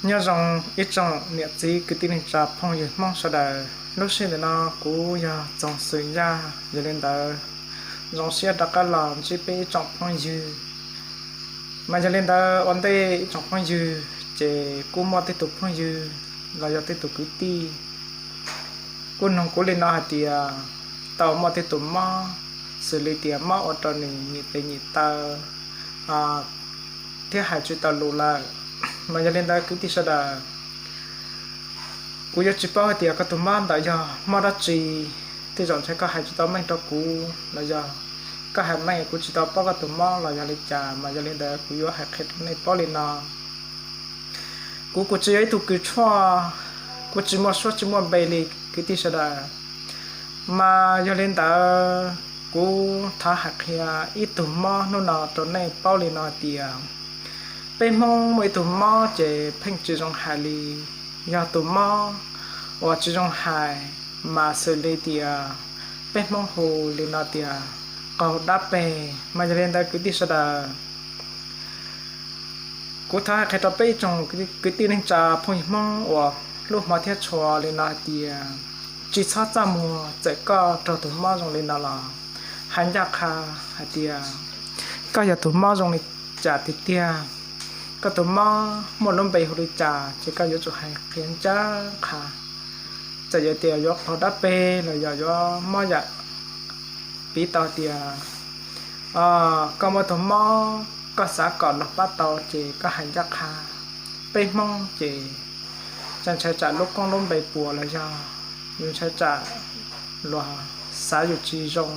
Nyob zoo ib tsoom niam txiv kwv tij neej tsa phooj ywg Hmoob sawv daws. Lub sij hawm no kuv yog Txoov Xwm Yaj, yog li ntawd zoo siab rov qab los ntsib peb ib tsoom phooj ywg. Mas yog li ntawd ua ntej ib tsoom phooj ywg ces kuj muaj tej tus phooj ywg los yog tej tus kwv tij kuj nug kuv li no hais tias tau muaj tej tus mob xws li tias mob ua rau nws nyiam tes nyiam taw thiab hais tsis tau lus lawm. Mas yog li ntawd kwv tij sawv daws, kuv yuav tsis paub hais tias koj tus mob ntawd yog mob dab tsi. Tej zaum ntshai koj hais tsis tau meej rau kuv los yog koj hais meej kuv tsis tau paub koj tus mob los yog li cas. Mas yog li ntawd kuv yuav hais qhia rau nej paub li no. Kuv kuv tsis yog ib tug kws tshuaj, kuv tsis muaj suab tsis muaj npe li kwv tij sawv daws. Mas yog li ntawd kuv thov hais qhia ib tug mob hnub no rau nej paub li no tias peb Hmoob muaj ib tug mob ces pheej tsis zoo hais li, yog tus mob uas tsis zoo hais, mas xws li tias peb Hmoob hu li no tias qaug dab peg. Mas yog li ntawd kwv tij sawv daws, kuv thov hais qhia rau peb ib tsoom kwv tij neej tsa phooj ywg Hmoob uas hlub hmov thiab tshua li no hais tias tsis txhob txaj muag, txawm koj raug tus mob zoo li no los hais ncaj qha hais tias koj yog tus mob zoo li cas tiag tiag, koj tus mob muaj lub npe hu li cas ces koj yuav tsum hais qhia ncaj qha. Txawm yog tias yuav qaug dab peg los yog yuav mob yam piv tau tias koj muaj tus mob koj xav kom luag pab tau ces koj hais ncaj qha. Peb Hmoob ces tsis ntshai tsam lub koob lub npe puas los yog yus ntshai tsam luag xav yus tsis zoo.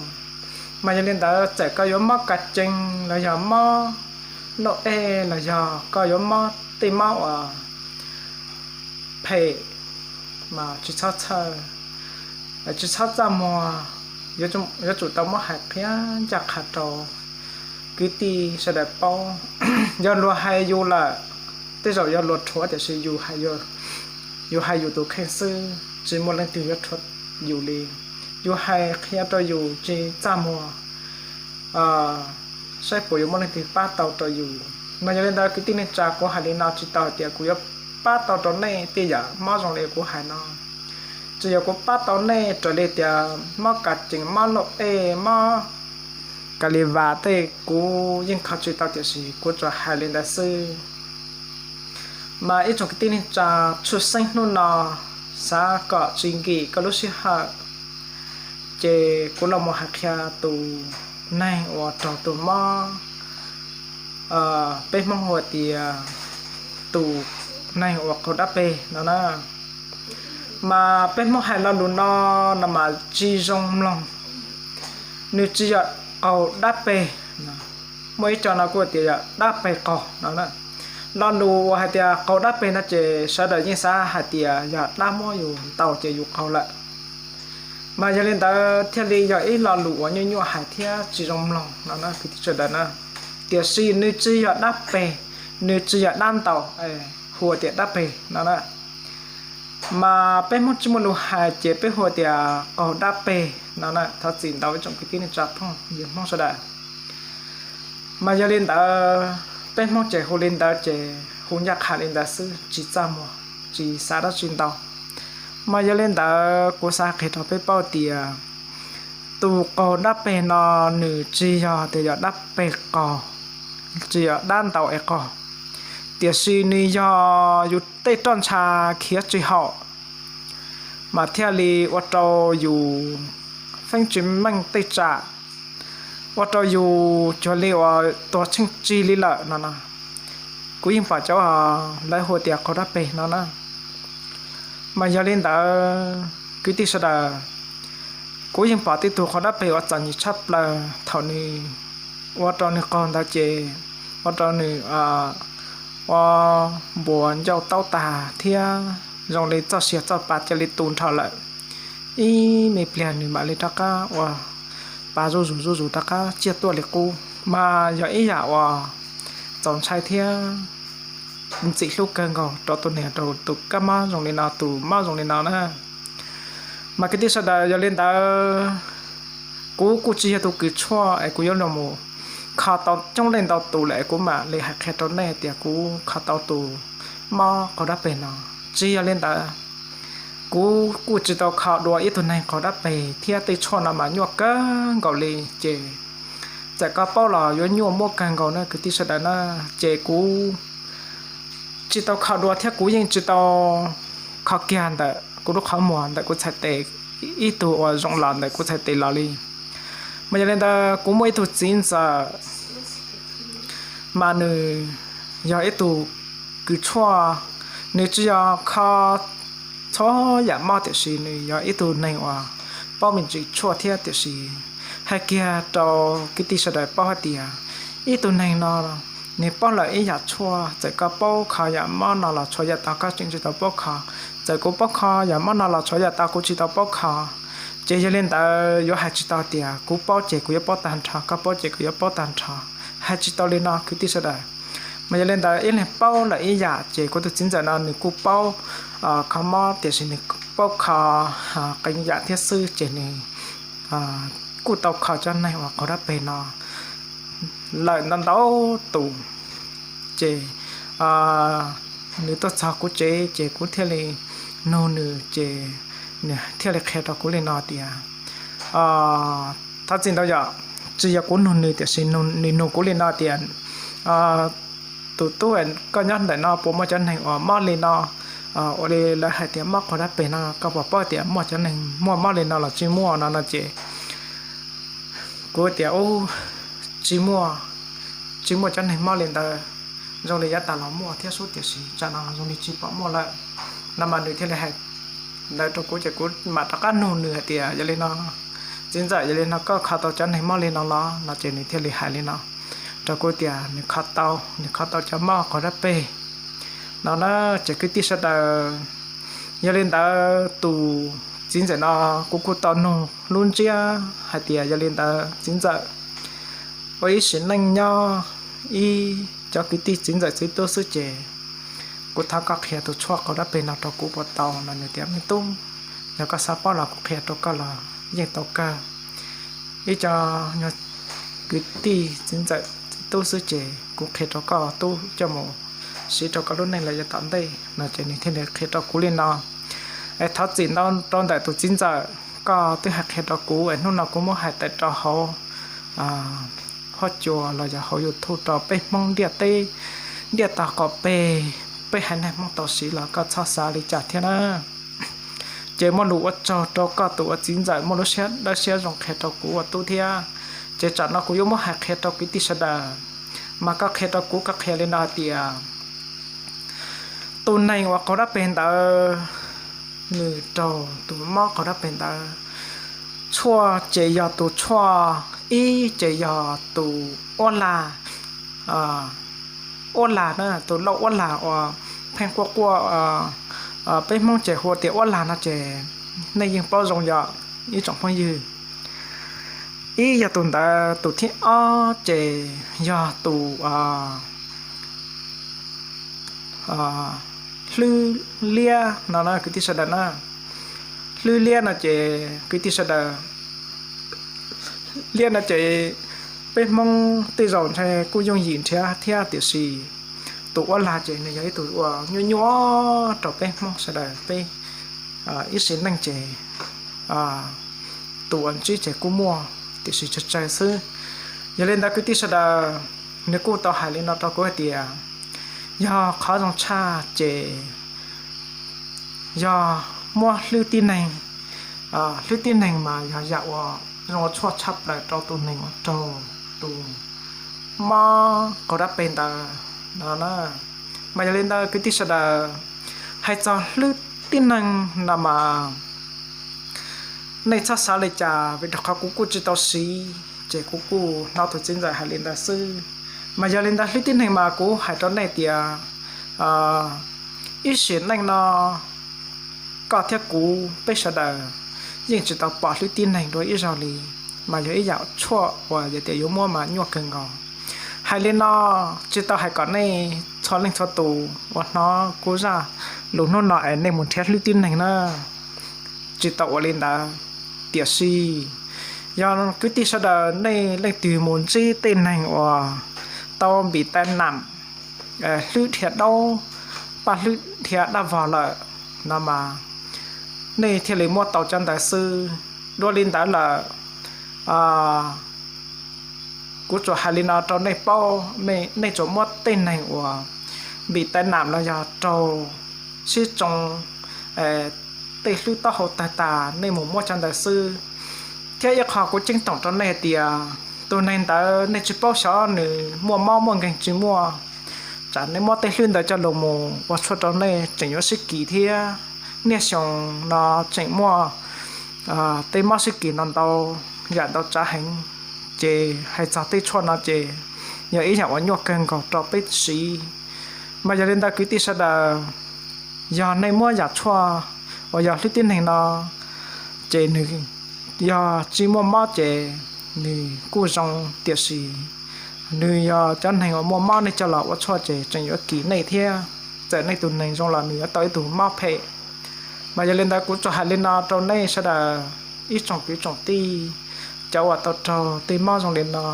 Mas yog li ntawd txawm koj yuav mob kas cees los yog mob lauj ej los yog koj yuav mob tej mob uas phem mas tsis txhob txhawj, tsis txhob txaj muag, yuav tsum tau muab hais qhia ncaj qha rau kwv tij sawv daws paub. Yog luag hais yus lawm, tej zaum yog luag rhuav tiam sis yus hais yus tus kheej xwb, tsis muaj leej twg yuav rhuav yus li. Yus hais qhia rau yus tsis txaj muag, saib puas yuav muaj leej twg pab tau rau yus. Mas yog li ntawd kwv tij neej tsa, kuv hais li no tsis tau hais tias kuv yuav pab tau rau nej tej yam mob zoo li kuv hais no. Tsis yog kuv pab tau nej raws li tias mob kas cees, mob lauj ej, mob kas li vas tej, kuv yeej kho tsis tau tiam sis kuv tsuas hais li ntawd xwb. Mas ib tsoom kwv tij neej tsa, tshwj xeeb hnub no xav kom tsis nkim koj lub sij hawm, ces kuv los mus hais qhia tus neeg uas raug tus mob, peb Hmoob hu tias tus neeg uas qaug dab peg no na. Mas peb Hmoob hais lo lus no, no mas tsis zoo mloog. Nws tsis yog qaug dab peg, muaj ib co no kuj tias yog dab peg qaug no. Lo lus uas hais tias qaug dab peg no ces sawv daws yeej xav hais tias yog dab muab yus ntaus ces yus qaug lawm. Mas yog li ntawd thiaj li yog ib lo lus uas nyuaj nyuaj hais thiab tsis zoo mloog no na kwv tij sawv daws na. Tiam sis nws tsis yog dab peg, nws tsis yog dab ntaus, hu tias dab peg no na. Mas peb Hmoob tsis muaj lus hais ces peb hu tias qaug dab peg no na. Thov txim ntau ib tsoom kwv tij neej tsa phooj ywg Hmoob sawv daws. Mas yog li ntawd peb Hmoob ces hu li ntawd ces hu ncaj qha li ntawd xwb, tsis txaj muag, tsis xav dab tsi ntau. Mas yog li ntawd kuv xav qhia rau peb paub tias tus qaug dab peg no nws tsis yog tias yog dab peg qaug, tsis yog dab ntaus es qaug, tiam sis nws yog yus tej roj ntsha khiav tsis haum, mas thiaj li ua rau yus feeb tsis meej tej tsam, ua rau yus cuag li uas tuag tsheej tsig li lawm no no. Kuv yeej pom cov lawv hu tias qaug dab peg no na. Mas yog li ntawd kwv tij sawv daws, kuv yeej pom tej tug qaug dab peg uas txom nyem tshaj plaws thaum nws ua rau nws qaug ntawd ces ua rau nws ua npuas ncauj taub tas thiab zoo li txoj sia txoj pa cia li tu nrho lawm. Ib me pliag nws mam li rov qab ua pa zuj zus zuj zus rov qab ciaj tuaj li qub. Mas yog ib yam uas txaus ntshai thiab ntxim hlub kawg nkaus rau tus niag rau tus kab mob zoo li no, tus mob zoo li no na. Mas kwv tij sawv daws, yog li ntawd kuv kuj tsis yog tus kws tshuaj es kuv yuav los mus kho tau coob leej ntau tus lawm es kuv mam li hais qhia rau nej tias kuv kho tau tus mob qaug dab peg no. Tsis yog li ntawd, kuv kuj tsis tau kho dua ib tug neeg qaug dab peg thiab tej tshuaj no mas nyuaj kawg nkaus li ces txawm koj paub los yuav nyuaj muaj kawg nkaus na kwv tij sawv daws na. Ces kuv tsis tau kho dua thiab kuv yeej tsis tau kho kiag ntawm kuv lub qhov muag ntawm kuv txhais tes, ib tug uas zoo los ntawm kuv txhais tes los li. Mas yog li ntawd kuv muaj ib tug txiv ntxawm mas nws yog ib tug kws tshuaj, nws tsis yog kho txhua yam mob tiam sis nws yog ib tug neeg uas paub me ntsis tshuaj thiab tiam sis hais kiag rau kwv tij sawv daws paub hais tias ib tug neeg no nws paub lawm ib yam tshuaj, txawm koj paub kho yam mob no los txhua yam tau koj tseem tsis tau paub kho, txawm kuv paub kho yam mob no los txhua yam tau kuv tsis tau paub kho. Ces yog li ntawd yuav hais tsis tau tias kuv paub ces kuv yuav paub tag nrho, koj paub ces koj yuav paub tag nrho, hais tsis tau li no kwv tij sawv daws. Mas yog li ntawd ib leeg paub lawm ib yam ces kuv tus txiv ntxawm no nws kuj paub kho mob tiam sis nws paub kho qee yam thiab xwb ces nws kuj tau kho cov neeg uas qaug dab peg no lawm ntau ntau tus. Ces nws tuaj txog kuv tsev ces kuv thiaj li nug nws ces nws thiaj li qhia rau kuv li no tias, thov txim ntau yom, tsis yog kuv nug nws tiam sis nws nug kuv li no tias, tus tub, koj nyob ntawm no puas muaj cov neeg uas mob li no, ua li lawv hais tias mob qaug dab peg no, koj puas paub tias muaj cov neeg muaj mob li no los tsis muaj no no ces kuv tias, u, tsis muaj, tsis muaj cov neeg mob li ntawd, zoo li yav tas los muaj thiab xwb tiam sis tsam no zoo li tsis pom muaj lawm no mas nws thiaj li hais ntawd rau kuv ces kuv mam rov qab nug nws hais tias yog li no, txiv ntxawm, yog li no koj kho tau cov neeg mob li no los no ces nws thiaj li hais li no rau kuv tias nws kho tau, nws kho tau cov mob qaug dab peg no na. Ces kwv tij sawv daws, yog li ntawd tus txiv ntxawm no kuv kuj tau nug lub ntsiab hais tias yog li ntawd txiv ntxawm, ua ib sim neej nyob ib cov kwv tij txiv ntxawm txiv tub xwb ces kuv thov koj qhia tus tshuaj qaug dab peg no rau kuv puas tau no. Nws tias me tub, yog koj xav paub los kuv qhia rau koj los yeej tau kawg. Ib co kwv tij txiv ntxawm txiv tub xwb ces kuv qhia rau koj tub coj mus siv rau koj lub neej los yav tom ntej no ces nws thiaj li qhia rau kuv li no. Es thov txim ntau rau ntawm tus txiv ntxawm, koj twb hais qhia rau kuv es hnub no kuv muab hais tawm rau hauv huab cua los yog hauv YouTube rau peb Hmoob ntiaj teb, ntiaj tog kom peb, peb haiv neeg Hmoob tau siv los koj txhob xav li cas thiab na. Ces muaj lus ua tsaug rau koj tus ua txiv ntxawm muaj lub siab dawb siab zoo qhia rau kuv ua tub thiab. Ces tsam no kuv yuav muab hais qhia rau kwv tij sawv daws, mas koj qhia rau kuv, koj qhia li no hais tias tus neeg uas qaug dab peg ntawd, nws raug tus mob qaug dab peg ntawd, tshuaj ces yog tus tshuaj, ib ces yog tus uab lag, uab lag na, tus lauj uab lag uas pheej quaj quaj, peb Hmoob ces hu tias uab lag no ces nej yeej paub zoo yom ib tsoom phooj ywg. Ib yog tus ntawd, tus thib ob ces yog tus hlwb liab no na kwv tij sawv daws na. Hlwb liab no ces kwv tij sawv daws, liab no ces peb Hmoob tej zaum ntshe kuj yooj yim nrhiav thiab tiam sis tus uab lag ces nws yog ib tug uas nyuaj nyuaj rau peb Hmoob sawv daws peb ib sim neej ces tus uas ntsib ces kuj muaj tiam sis tsawg tsawg xwb. Yog li ntawd kwv tij sawv daws, nws kuj tau hais li no rau kuv hais tias yog qhov zoo tshaj ces yog muab hlwb tib neeg, hlwb tib neeg mas yog yam uas zoo ua tshuaj tshaj plaws rau tus neeg uas raug tus mob qaug dab peg ntawd no na. Mas yog li ntawd kwv tij sawv daws, hais txog hlwb tib neeg no mas nej txhob xav li cas vim rau qhov kuv kuj tsis tau siv ces kuv kuj hnov tus txiv ntxawm hais li ntawd xwb. Mas yog li ntawd hlwb tib neeg mas kuv hais rau nej tias ib sim neej no koj thiab kuv peb sawv daws yeej tsis tau pom hlwb tib neeg dua ib zaug li, mas yog ib yam tshuaj uas yog tias yuav muab mas nyuaj kawg nkaus. Hais li no tsis tau hais kom nej txhua leej txhua tus uas hnov kuv zaj lus hnub no es nej mus nrhiav hlwb tib neeg na, tsis tau ua li ntawd. Tiam sis yog kwv tij sawv daws nej leej twg mus ntsib tej neeg uas tau npim tais nam, hlwb dhia daub, paj hlwb dhia dab vog lawm no mas nej thiaj li muab tau cov ntawd xwb. Dua li ntawd lawm, kuv tsuas hais li no rau nej paub, nej tsuas muab tej neeg uas npim tais nam los yog raug sib tsoo tej hlwb taub hau tawg tas nej mus muab cov ntawd xwb. Thiab ib qho kuv ceeb toom rau nej hais tias tus neeg ntawd nej tsis paub xyov nws muaj mob muaj nkeeg tsis muaj, tsam nej muab tej hlwb ntawd coj los mus ua tshuaj rau nej tseem yuav sib kis thiab. Niaj xyoo no tseem muaj tej mob sib kis no ntau yam ntau tsav heev, ces hais txog tej tshuaj no ces yog ib yam uas nyuaj kawg nkaus rau peb siv. Mas yog li ntawd kwv tij sawv daws, yog nej muab yam tshuaj uas yog hlwb tib neeg no, ces nws yog tsis muaj mob ces nws kuj zoo, tiam sis nws yog cov neeg uas muaj mob nej coj los ua tshuaj ces tseem yuav kis nej thiab. Txawm nej tus neeg zoo los nws yuav tau ib tug mob phem. Mas yog li ntawd kuv tsuas hais li no rau nej sawv daws, ib tsoom kwv tsoom tij, cov uas tau raug tej mob zoo li no.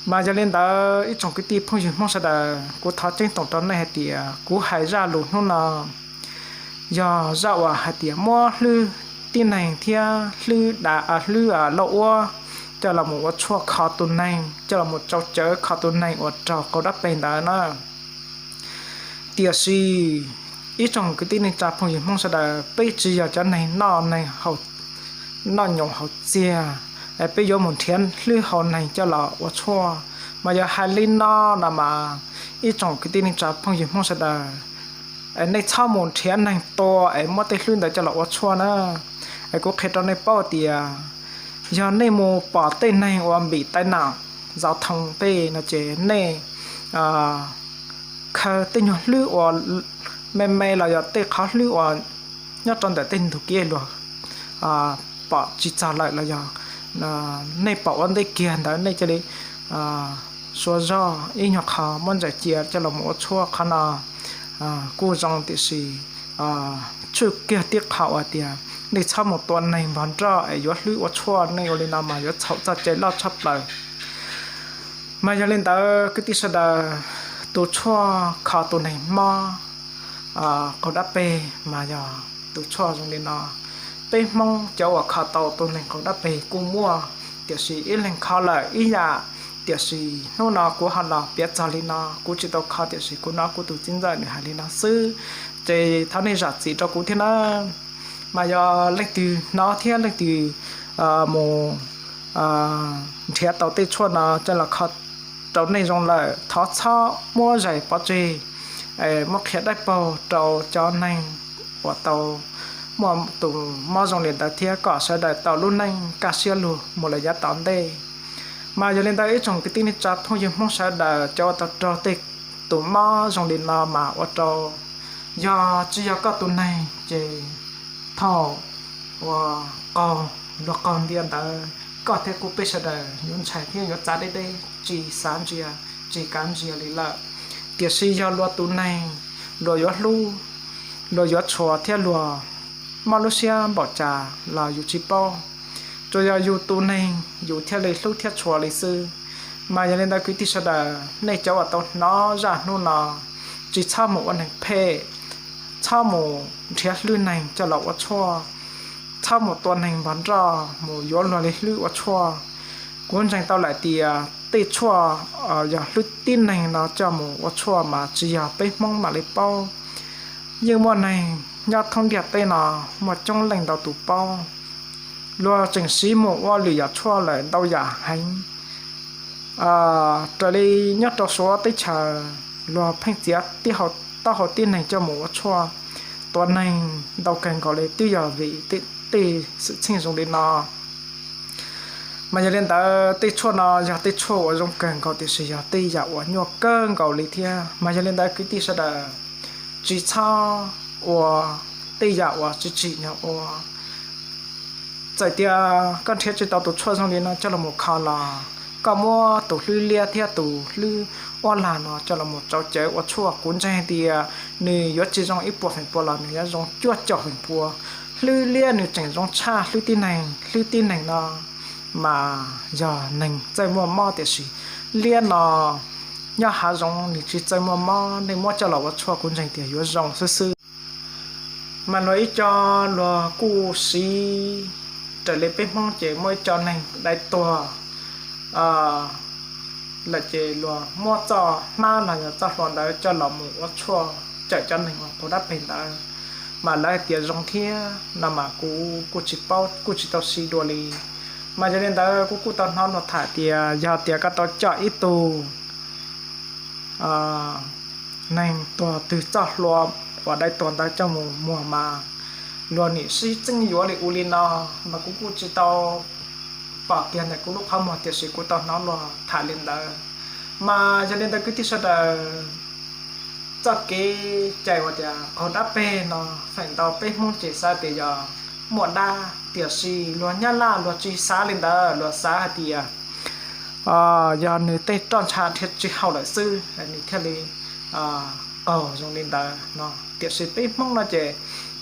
Mas yog li ntawd ib tsoom kwv tij phooj ywg Hmoob sawv daws, kuv thov ceeb toom rau nej hais tias kuv hais zaj lus hnub no yog zaj uas hais tias muab hlwb tib neeg thiab hlwb dav, hlwb lauj ua coj los mus ua tshuaj kho tus neeg, coj los mus tsau cawv kho tus neeg uas raug qaug dab peg ntawd na. Tiam sis ib tsoom kwv tij neej tsa phooj ywg Hmoob sawv daws, peb tsis yog cov neeg noj neeg, noj nyoos haus txiag, peb yuav mus nrhiav hlwb hau neeg coj los ua tshuaj. Mas yog hais li no no mas ib tsoom kwv tij neej tsa phooj ywg Hmoob sawv daws, nej txhob mus nrhiav neeg tua es muab tej hlwb ntawd coj los ua tshuaj na. Kuv qhia rau nej paub tias yog nej mus pom tej neeg uas npim tais nam zov thoo tej no ces nej khaws tej nyuag hlwb uas me me los yog tej qhov hlwb uas nyob rau ntawm tej ntug kiab luag pom tsis txog lawm los yog nej pom ua ntej kiag ntawd nej cia li suav zog ib nyuag qho muab ntsaim cia coj los mus ua tshuaj. Qhov no kuj zoo tiam sis tshuaj kiag tib qho uas tias nej txhob mus tua neeg npog nroj es yuav hlwb ua tshuaj, nej ua li no mas yuav txhaum txoj cai loj tshaj plaws. Mas yog li ntawd kwv tij sawv daws, tus tshuaj kho tus neeg mob qaug dab peg mas yog tus tshuaj zoo li no. Peb Hmoob cov uas kho tau tus neeg qaug dab peg kuj muaj, tiam sis ib leeg kho lawm ib yam. Tiam sis hnub no kuv ho los piav txog li no, kuv tsis tau kho tiam sis kuv hnov kuv tus txiv ntxawm nws hais li no xwb, ces thov nej zam txim rau kuv thiab na. Mas yog leej twg hnov thiab leej twg mus nrhiav tau tej tshuaj no coj los kho rau nej zoo lawm, thov txhob muab zais pov tseg, muab qhia dawb paug rau cov neeg uas tau muaj tus mob zoo li ntawd thiab kom sawv daws tau lub neej kaj siab lug mus lawm yav tom ntej. Mas yog li ntawd ib tsoom kwv tij neej tsa phooj ywg Hmoob sawv daws, cov uas tau raug tej tus mob zoo li no mas ua rau yog tsis yog koj tus neeg ces thaum uas qaug, luag qaug ntiag ntawd koj thiab kuv peb sawv daws yuav ntshai thiab yuav txav deb deb, tsis xav ntsia, tsis kav ntsia li lawm. Tiam sis yog luag tus neeg, luag yuav hlub, luag yuav tshua thiab luag mob lub siab npaum cas los yus tsis paub. Tsuas yog yus tus neeg yus thiaj li hlub thiab tshua li xwb. Mas yog li ntawd kwv tij sawv daws, nej cov uas tau hnov zaj hnub no, tsis txhob mus ua neeg phem, txhob mus nrhiav hlwb neeg coj los ua tshuaj, txhob mus tua neeg npog nroj mus yuav luag li hlwb ua tshuaj. Kuv ntseeg tau lawm tias tej tshuaj yog hlwb tib neeg no coj mus ua tshuaj mas tsis yog peb Hmoob mam li paub. Yeej muaj neeg nyob thoob ntiaj teb no muaj coob leej ntau tus paub. Luag tseem siv mus ua lwm yam tshuaj lawm ntau yam heev. Raws li nyob rau Suav teb chaws, luag pheej txiav taub hau tib neeg coj mus ua tshuaj tua neeg ntau kawg nkaus li twb yog vim tej xwm txheej zoo li no. Mas yog li ntawd tej tshuaj no yog tej tshuaj uas zoo kawg nkaus tiam sis yog tej yam uas nyuaj kawg nkaus li thiab. Mas yog li ntawd kwv tij sawv daws, tsis txhob ua tej yam uas tsis tsim nyog ua. Txawm tias koj nrhiav tsis tau tus tshuaj zoo li no coj los mus kho los koj muab tus hlwb liab thiab tus hlwb uab lag no coj los mus tsau cawv ua tshuaj, kuv ntseeg tias nws yuav tsis zoo ib puas feem pua los nws yuav zoo cuaj caum feem pua. Hlwb liab nws tseem zoo tshaj hlwb tib neeg. Hlwb tib neeg no mas yog neeg txawj muaj mob tiam sis liab no nyob hav zoov nws tsis txawj muaj mob, nej muab coj los ua tshuaj kuv ntseeg tias yuav zoo xwb xwb. Mas luag ib co luag kuj siv raws li peb Hmoob ces muaj ib co neeg dai tuag lawm ces luag muab txoj hnab los yog txoj hlua ntawd coj los mus ua tshuaj cawm cov neeg uas qaug dab peg ntawd, mas lawv hais tias zoo thiab no mas kuv kuj tsis paub, kuj tsis tau siv dua li. Mas yog li ntawd kuv kuj tau hnov luag tham tias yog tias koj tau coj ib tug neeg tuag twg txoj hlua uas dai tuag ntawd coj mus muag mas luag nim sib txeeb yuav li ua li no, mas kuv kuj tsis tau pom kiag ntawm kuv lub qhov muag tiam sis kuv tau hnov luag tham li ntawd. Mas yog li ntawd kwv tij sawv daws, txoj kev cai uas tias qaug dab peg no feem ntau peb Hmoob ces xav tias yog muaj dab, tiam sis luag Nyab Laj luag tsis xav li ntawd, luag xav hais tias yog nws tej roj ntsha dhia tsis haum lawm xwb nws thiaj li qaug zoo li ntawd no. Tiam sis peb Hmoob no ces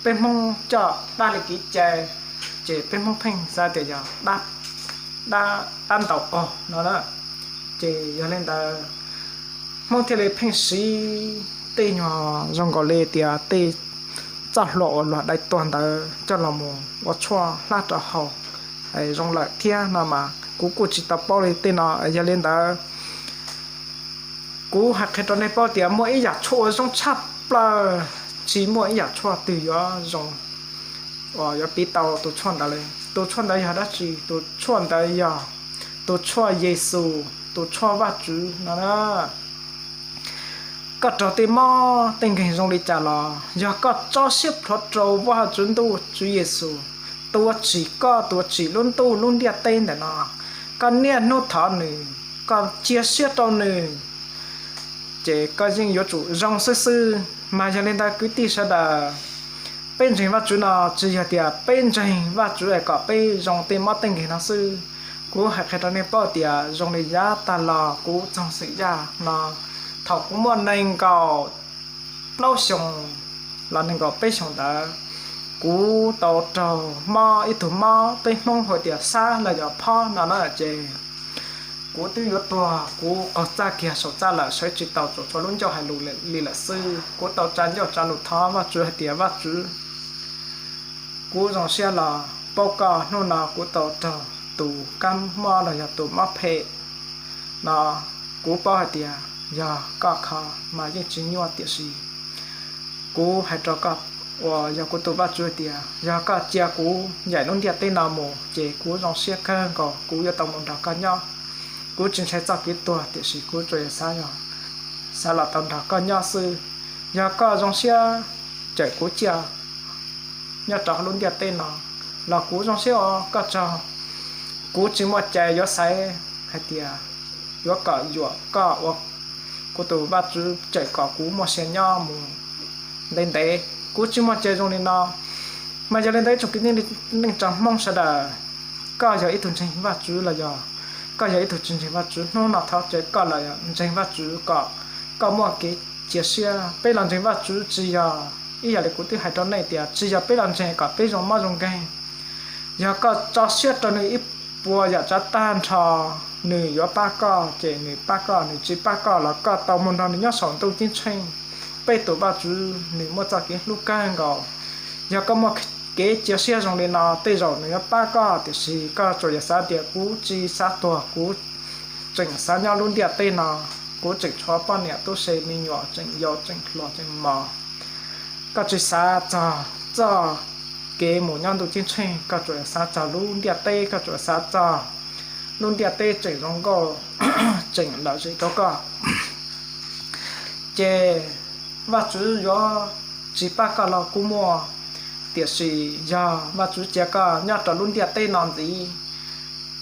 peb Hmoob coj dab li kev cai, ces peb Hmoob pheej xav tias yog dab, dab ntaus qaug no na. Ces yog li ntawd Hmoob thiaj li pheej siv tej nyuag zoo nkaus li tias tej txoj hlua uas luag dai tuag ntawd coj los mus ua tshuaj hlab rau haus zoo lawm thiab no mas kuv kuj tsis tau paub li tej no. Yog li ntawd kuv hais qhia rau nej paub tias muaj ib yam tshuaj uas zoo tshaj plaws, tsis muaj ib yam tshuaj twg yuav zoo uas yuav piv tau tus tshuaj ntawd li. Tus tshuaj ntawd yog dab tsi? Tus tshuaj ntawd yog tus tshuaj Yexus, tus tshuaj Vajtswv no na. Koj raug tej mob tej nkeeg zoo li cas los yog koj tso siab plhuav rau Vajtswv Ntuj Tswv Yexus, tus uas tsim koj, tus uas tsim lub ntuj lub ntiaj teb ntawm no, koj niaj hnub thov nws, koj cia siab rau nws, ces koj yeej yuav tsum zoo xwb xwb. Mas yog li ntawd kwv tij sawv daws, peb ntseeg Vajtswv no tsis yog tias peb ntseeg Vajtswv es kom peb zoo tej mob tej nkeeg no xwb. Kuv hais qhia rau nej paub tias zoo li yav tag los kuv txog xeem Yaj no, thaum kuv muaj nees nkaum plaub xyoos los nees nkaum peb xyoos ntawd, kuv tau raug mob ib tug mob peb Hmoob hu tias sab los yog phob no na ces kuv twb yuav tuag, kuv qaug txaj kiag saum txaj lawm, sawv tsis tau, tsuas tshuav lub ncauj hais lus li lawm xwb. Kuv tau tsa ncauj tsa lus thov Vajtswv hais tias Vajtswv, kuv zoo siab los paub koj, hnub no kuv tau raug tus kab mob los yog tus mob phem no, kuv paub hais tias yog koj kho mas yeej tsis nyuaj, tiam sis kuv hais rau koj uas yog kuv tus Vajtswv hais tias yog koj cia kuv ncaim lub ntiaj teb no mus ces kuv zoo siab kawg nkaus, kuv yuav tau mus nrog koj nyob. Kuv tsis ntshai txoj kev tuag tiam sis kuv tsuas yog xav, xav los tau nrog koj nyob xwb. Yog koj zoo siab cawm kuv ciaj nyob rau hauv lub ntiaj teb no los kuv zoo siab ua koj tsaug. Kuv tsis muaj cai yuav xaiv hais tias yuav kom yuam koj ua kuv tus Vajtswv cawm kom kuv muaj sia nyob mus ntev ntev. Kuv tsis muaj cai zoo li no. Mas yog li ntawd ib tsoom kwv tij neej tsa Hmoob sawv daws, koj yog ib tug ntseeg Vajtswv los yog koj yog ib tug tsis ntseeg Vajtswv, hnub no thov caw koj los ntseeg Vajtswv kom koj muaj kev cia siab. Peb los ntseeg Vajtswv tsis yog ib yam li kuv twb hais rau nej tias tsis yog peb los ntseeg kom peb zoo mob zoo nkeeg. Yog koj tso siab rau nws ib puas yam tsav tag nrho, nws yuav pab koj ces nws pab koj, nws tsis pab koj los koj tau mus nrog nws nyob saum ntuj ceeb tsheej. Peb tus Vajtswv nws muaj txoj kev hlub kawg nkaus. Yog koj muaj kev cia siab zoo li no tej zaum nws yuav pab koj, tiam sis koj tsuas yog xav tias kuv tsis xav tuag, kuv tseem xav nyob lub ntiaj teb no, kuv tseem tshuav poj niam tub se me nyuam tseem yau tseem hluas tseem mos. Koj tsis xav txog txoj kev mus nyob ntuj ceeb tsheej, koj tsuas xav txog lub ntiaj teb, koj tsuas xav txog lub ntiaj teb tseem zoo nkauj, tseem lom zem rau koj. Ces Vajtswv yuav tsis pab koj los kuj muaj, tiam sis yog Vajtswv cia koj nyob rau lub ntiaj teb no ntxiv,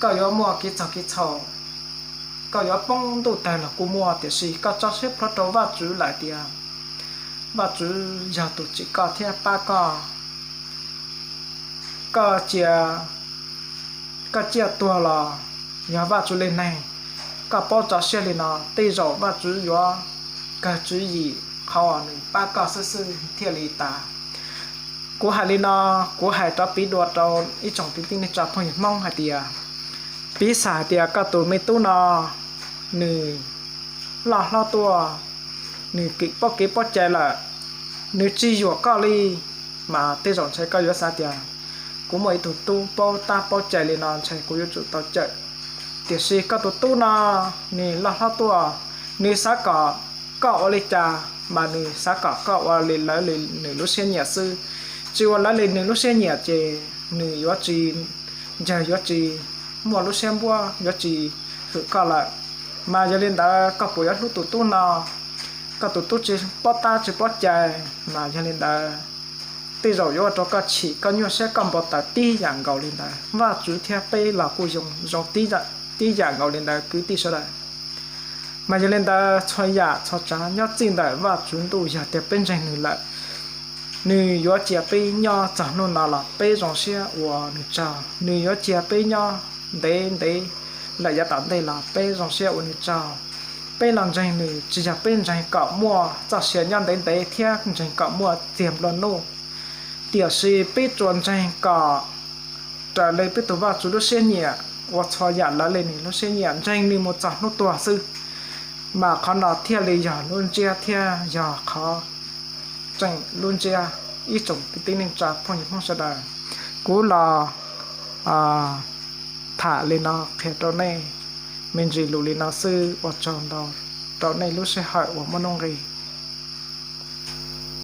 koj yuav muaj kev txog kev txhaum, koj yuav poob ntuj tawg los kuj muaj, tiam sis koj tso siab plhuav rau Vajtswv lawm tias Vajtswv yog tus tsim koj thiab pab koj. Koj cia, koj ciaj tuag los yog Vajtswv li neeg, koj paub tso siab li no tej zaum Vajtswv yuav kawg tswv yim qhov uas nws pab koj xwb xwb thiaj li tas. Kuv hais li no, kuv hais rov piv dua rau ib tsoom kwv tij neej tsa phooj ywg Hmoob hais tias, piv xam hais tias koj tus me tub no nws loj hlob tuaj, nws kev paub kev paub cai lawm, nws tsis yuam koj li, mas tej zaum ntshe koj yuav xav tias, kuv muaj ib tug tub paub tab paub cai li no ntshe kuv yuav tsum tau cawm. Tiam sis koj tus tub no, nws loj hlob tuaj, nws xav kom koj ua li cas mas nws xav kom koj ua li lawv li nws lub siab nyiam xwb. Tsis ua lawv li nws lub siab nyiam ces nws yuav tsis ncaws, yuav tsis muaj lub siab npuab, yuav tsis hwm koj lawm. Mas yog li ntawd koj puas yuav hlub tus tub no? Koj tus tub tsis paub tab tsis paub cai, mas yog li ntawd tej zaum yuav ua rau koj chim, koj nyuaj siab, koj npau taws tib yam nkaus li ntawd. Vajtswv thiab peb los kuj zoo zoo tib yam nkaus li ntawd kwv tij sawv daws. Mas yog li ntawd txhua yam txhua tsav nyob txij ntawm Vajtswv ntuj, yog tias peb ntseeg nws lawm, nws yuav cia peb nyob txog hnub no los peb zoo siab ua nws tsaug. Nws yuav cia peb nyob ntev ntev lawm yav tom ntej los peb zoo siab ua nws tsaug. Peb los ntseeg nws tsis yog peb ntseeg kom muaj txoj sia nyob ntev ntev thiab ntseeg kom muaj txiag nplua nuj, tiam sis peb tsuas ntseeg kom raws li peb tus Vajtswv lub siab nyiam, ua txhua yam raws li nws lub siab nyiam, ntseeg nws mus txog hnub tuag xwb. Mas qhov no thiaj li yog lub ntsiab thiab yog qhov tseem lub ntsiab. Ib tsoom kwv tij neej tsa phooj ywg Hmoob sawv daws, kuv los tham li no qhia rau nej me ntsis lus li no xwb. Ua tsaug ntau rau nej lub sij hawm uas muaj nuj nqis.